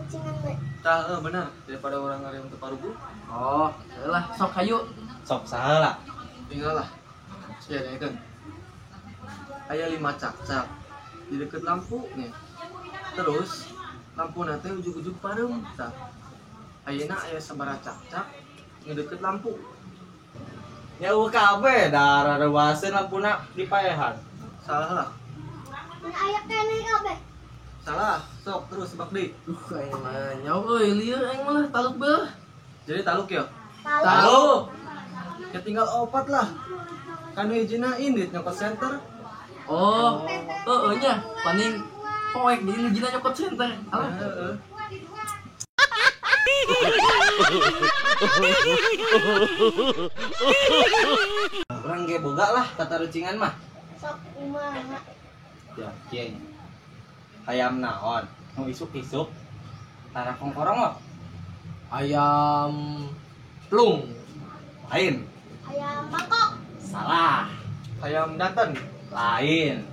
tarucingan we. Tah heuh bener daripada urang ngareum teu paruguh. Oh, lah sok hayu. Sok saha lah. Tinggal lah. Sia dengekeun. Aya 5 cakcak di deket lampu nih. Terus lampu teh ujug-ujug pareum tah. Ayeuna aya sabaraha cakcak ngedeket lampu. Ya eueuh kabeh da rareuwaseun lampuna dipaehan. Salah lah. Mun aya keneh kabeh. Salah, sok terus sebab deui. Duh, aing mah nyaho euy, lieur aing mah taluk beuh. Jadi taluk ya? Taluk. Ya tinggal opat lah. Kan hijina indit nyokot center. Oh, heeh nya, paling poek di hijina nyokot center. Alah. Heeh. Urang ge boga lah tatarucingan mah. Sok kumaha? Ya, kieu nya. Hayam naon? Nu isuk-isuk tara kongkorong mah. Ayam plung. Lain. Ayam mangkok. Salah. Hayam danten. Lain.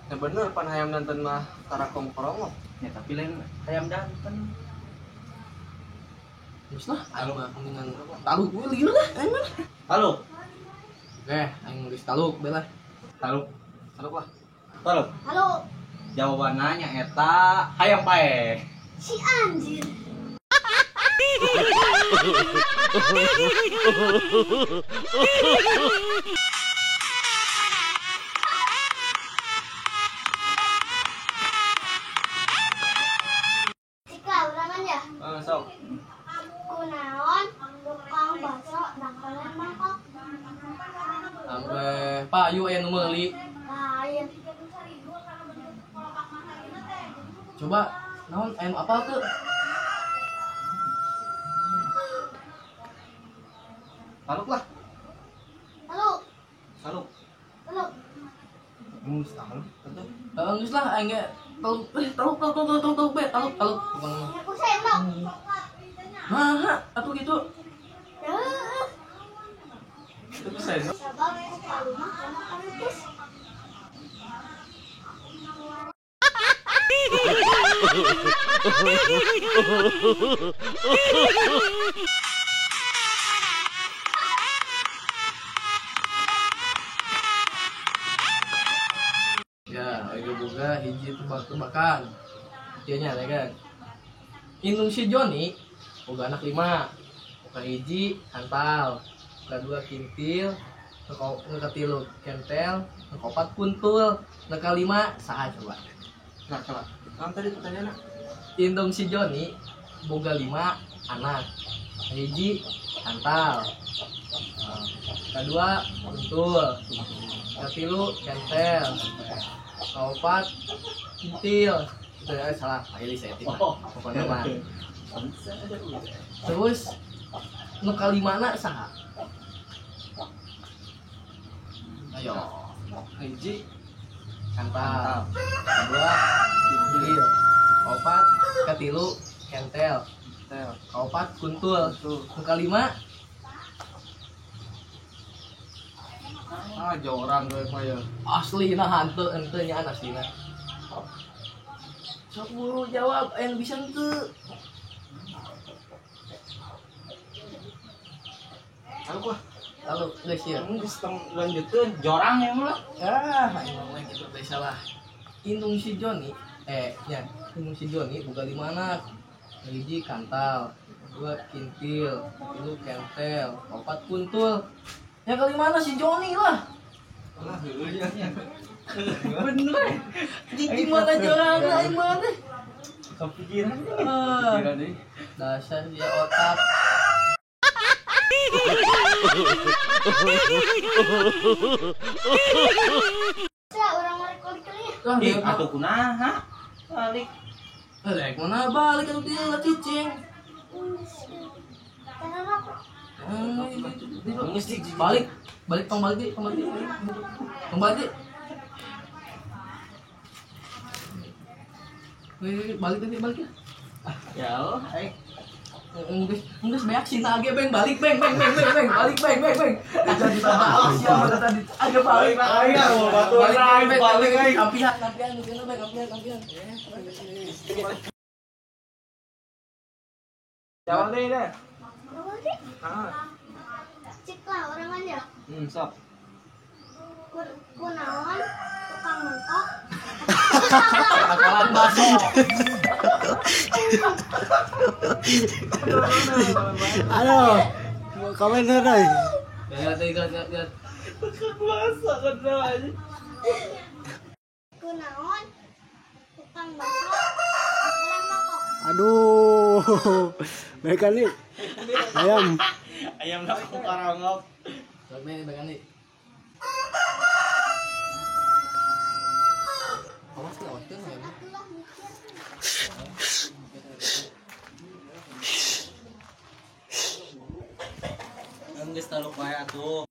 Ya bener pan hayam danten mah tara kongkorong. Ya tapi lain hayam danten. Terus lah, aing mah mendingan taluk we lieur lah aing mah. Taluk. Oke, aing geus taluk bae lah. Taluk. Taluk lah. Taluk. Halo. Jawabanna nya eta hayam paeh. Si anjir. Cika ulangan ya. Sok. Kunaon tukang bakso dakolan mangkok. Sampai payu aya nu meuli. Lain. Coba naon aya nu apal teu? Taluk lah. Taluk. Taluk. Taluk. Geus taluk atuh. Heeh, geus lah aing ge taluk taluk taluk taluk taluk taluk be taluk taluk pokona mah. Aku sendok. Maha atuh kitu. Heeh. Itu sendok. Sabab ku palu mah kana karutus. Ya, aing boga hiji tebak-tebakan. Ieu nya ya kan. Indung si Joni boga anak 5. Boga hiji kantal, kadua kintil, nu katilu kentel, nu kaopat kuntul, nu kalima saha coba? Nah, coba. Kan tadi pertanyaanna. Indung si Joni boga 5 anak. Hiji kantal, kedua kuntul, katilu kentel, kaopat kintil. Itu ya, salah, ayo saya tip. Pokoknya mah. Terus nu kalimana saha? Ayo, Hiji kantal, kedua kintil, kaopat katilu kentel, tel. kaopat kuntul, nu kalima Ah, joran gue mah ya. asli nah hanteu henteu nya aslina. Sok buru jawab yang bisa henteu. Taluk lah. Taluk geus ya. Geus lanjutkeun jorang ya mah. Ah, aing mah kitu teh salah. Indung si Joni, nya, indung si Joni boga 5 anak. Hiji kantal, dua kintil, tilu kentel, opat kuntul. Yang kelima mana si Joni lah. Lah, heueuh nya. Bener. Di mana jorang aing mana? Kepikiran. Ah, Kepikiran deui. dasar dia otak. Sia urang balik kulit. Lah, Ih, atuh kunaha? Balik. Rek mana balik atuh dia lah cicing. Balik, balik tong balik, tong balik, tong balik. Balik balik balik ya. Ya Allah, aing. Enggeus beak sina age beng balik beng beng beng beng beng balik beng beng beng. Jadi tambah siapa tadi age balik. Aing mau batu balik aing. Kampihan kampihan beng kampihan kampihan. Jawab deh deh. Jawab deh. Ah. Cik lah orang aja. Sok. Kunaon tukang mentok. Bakalan bakso. Aduh. Komen deh. Lihat lihat lihat lihat. Tukang bakso kenal aja. Kunaon tukang bakso bakalan mentok. Aduh. Mereka nih ayam. Ayam laku karangok. Sok nih bagan nih. Awas lewatin ya. Atulah mikir. Geus taluk wae atuh.